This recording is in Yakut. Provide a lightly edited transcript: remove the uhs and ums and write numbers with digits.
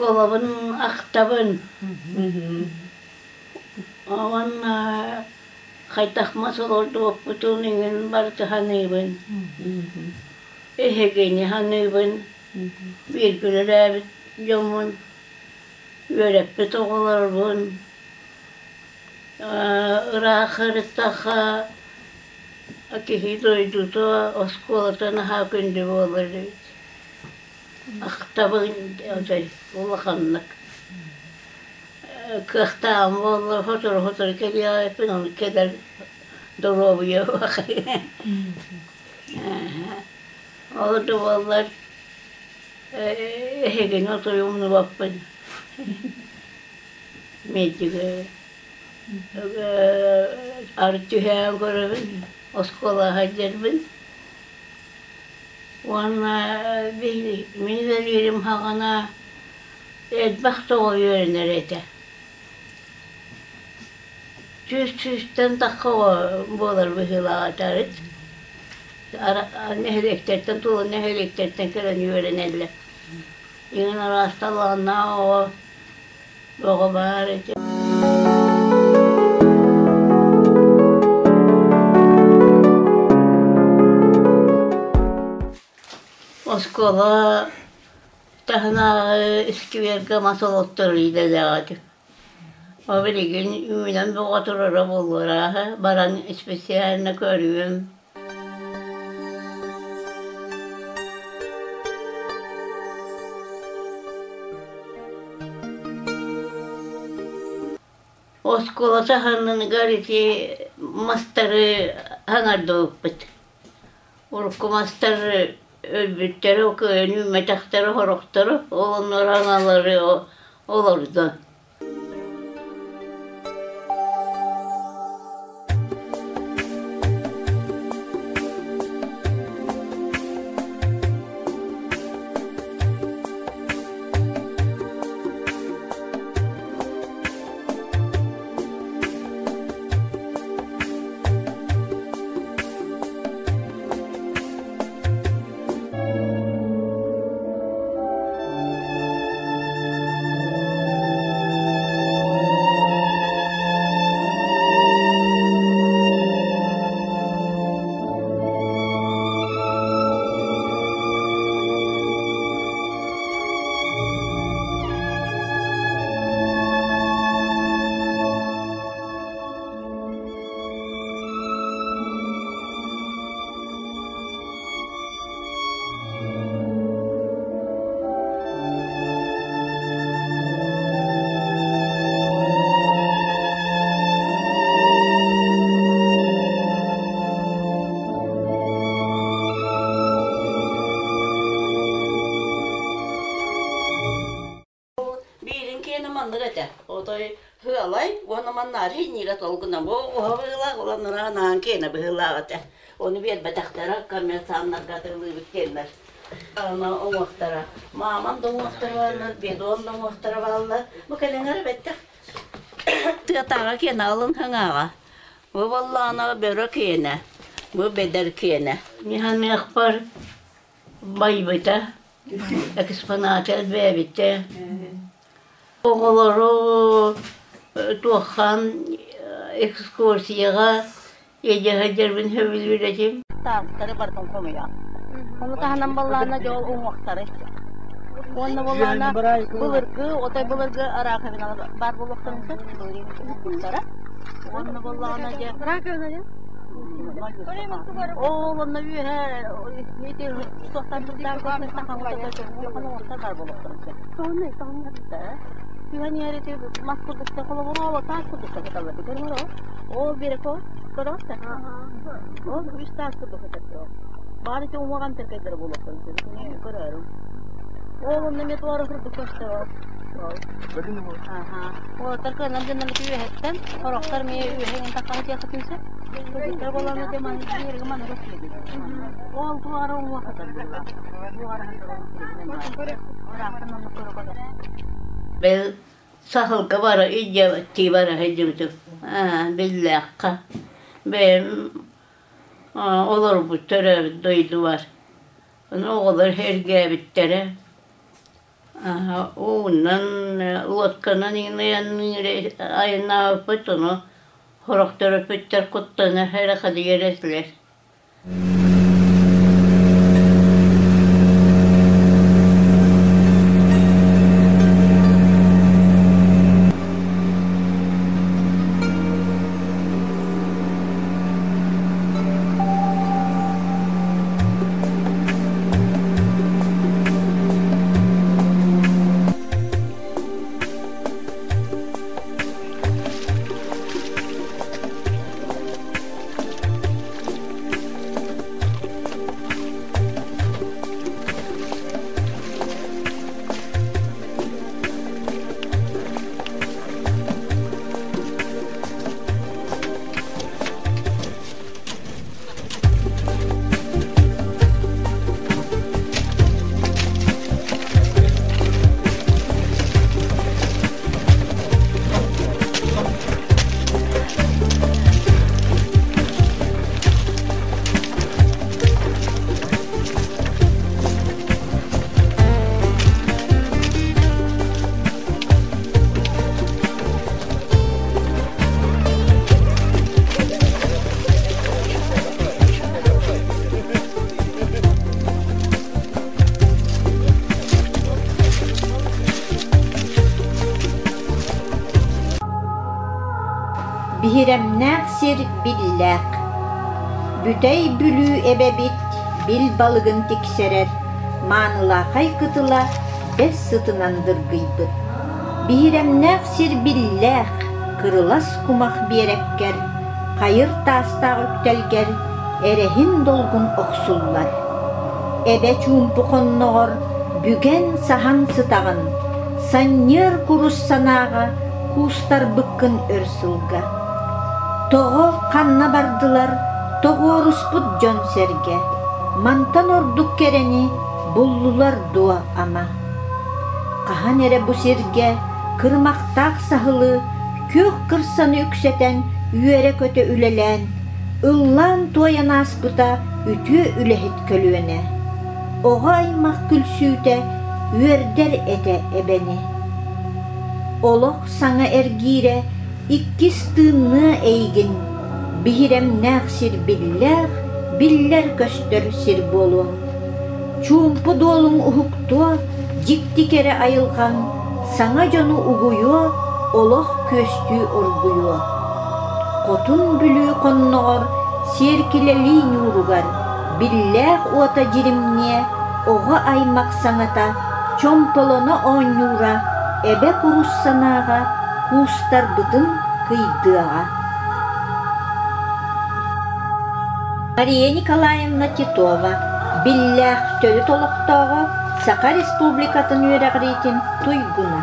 Оскуолабын ахтабын. Уонна хайдах мас олордубуппутун иҥин барыта саныыбын. Эһигини саныыбын. Бииргэ үлэлээбит дьоммун, үөрэппит оҕолорбун. Ыраах сырыттахха киһи дойдута, оскуолата наһаа күндү буолар эбит. Ахтабын улаханнык. Кыахтааҕым буоллар сотору-сотору кэлиэхпин, ону кэлэр доруобуйа Ол да буоллар эһигини отой умнубаппын. Медигэ арыт түһээн көрөбүн, оскуолаҕа сылдьарбын. Уонна мин үлэлиирим саҕана элбэх тоҕо үөрэнэр этэ. Сүүс сүүстэн тахха оҕо буолар быһыылаах этэ арыт. Нэһилиэктэртэн тула нэһилиэктэртэн кэлэн үөрэнэллэр. Иҥин араас талааннаах оҕо оҕо баар этэ. Оскуола таһынааҕы искибиэргэ мас олохтор идэлээх этим. Ол билигин үүнэн бөҕө турара буолуо баран специально көрүөм. Оскуола саһарыныгар ити мастары хаҥардыбыппыт. Урукку мастар өлбүттэрэ, кыайан үүммэтэхтэрэ сорохторо, ол оннугар аҥалары олордон. Биирин киэнэ маннык этэ. Отой ыалай уонна маннаары иннигэ толгуна бу уһа быһыылаах уланнара анаан киэнэ быһыылаах этэ. Ону биэрбэтэхтэрэ коммерсаннарга атыылыыбыт диэннэр. Аны уҥуохтара. Маамам да уҥуохтара бааллар, бедон да уҥуохтара бааллар. Бу кэлиҥҥэ бэттэх тыатааҕы киэнэ алын хаҥааҕа. Бу буоллаҕына бөрө киэнэ, бу бэдэр киэнэ. Миһаныахпар байбыта, экспоната элбээбитэ. Оҕолору туоххан экскурсияҕа илдьэ сылдьарбын сөбүлүүр этим. Таастары барытын хомуйа. Ону таһынан баллаана дьол уҥуохтары. Уонна буоллаҕына былыргы, отой былыргы раковиналар баар буолуохтарын сөп. Былыргы Уонна буоллаҕына дьэ Раковина диэн? Ол онно үөһэ ити туохтан баар буолуохтарын сөп. Тоҕунай, тоҕунай. Түһэн иһэр ити мас курдук холобура ол таас курдук сыталлар. Көрүҥөр ол. Ол биэрэкэ ол. Көрөҕүт да? Ол үс таас курдук сытар. Баар ити уҥуоҕан тэркэйдэрэ буолуохтарын сөп. Итини көрөөрүҥ. Ол онно эмиэ туора курдук көстөр ол. Аха. Уолаттар кыанар дьоннор үөһэттэн, сорохтор эмиэ үөһэ иҥэн таххаһы диэххитин сөп. Кыргыттар буоллаҕына дьэ маннык биэрэги манна көстүбүт. Ол туора уҥуох сытар быһыылаах. Туора сытар Ыраахтан оннук көрө-көрө. Бэл саһылга бара илдьэ бара сылдьыбытым. Биллээххэ. Бэйэм олорбут төрөөбүт дойдубар. Ону оҕолор сэргээбиттэрэ. Уунан, лодканан айаннаабыппыт, ону сорох төрөппүттэр куттана эрэхэдийэр этилэр. Биһирэмнээх сир биллээх. Бүтэй Бүлүү эбэбит бил балыгын тиксэрэр маанылаахай кытыла бэс сытынан дыргыйбыт. Биһирэмнээх сир биллээх, кырылас кумах биэрэккэр, хайыр таастаах үктэлгэр эрэһин долгун охсуллар. Эбэ чуумпу хонноҕор бүгэн саһан сытаҕын, санньыар курус санааҕа куустарбыккын өр сылга. Тоҕо ханна бардылар тоҕуоруспут дьон-сэргэ, мантан ордук кэрэни буллулар дуо ама? Хаһан эрэ бу сиргэ кырымахтаах саһылы күөх кырсаны үксэтэн үөрэ-көтө үлэлээн, ыллаан-туойан ааспыта үтүө үлэһит көлүөнэ. Оҕо аймах күлсүүтэ үөрдэр этэ эбэни. Олох саҥа эргиирэ иккис тыынныа эйигин, биһирэмнээх сир биллээх, биллэр-көстөр сир буолуоҥ. Чуумпу дуолуҥ уһуктуо, дьикти кэрэ айылҕаҥ, саҥа дьону угуйуо, олох күөстүү оргуйуо. Хотун Бүлүү хонноҕор сиэркилэлии ньууругар биллээх уота дьиримниэ, оҕо аймах саҥата чомполоно оонньуура эбэ курус санааҕа куустарбытын кыйдыаҕа. Мария Николаевна Титова, биллээх төрүт олохтооҕо, Саха Республикатын үөрэҕириитин туйгуна.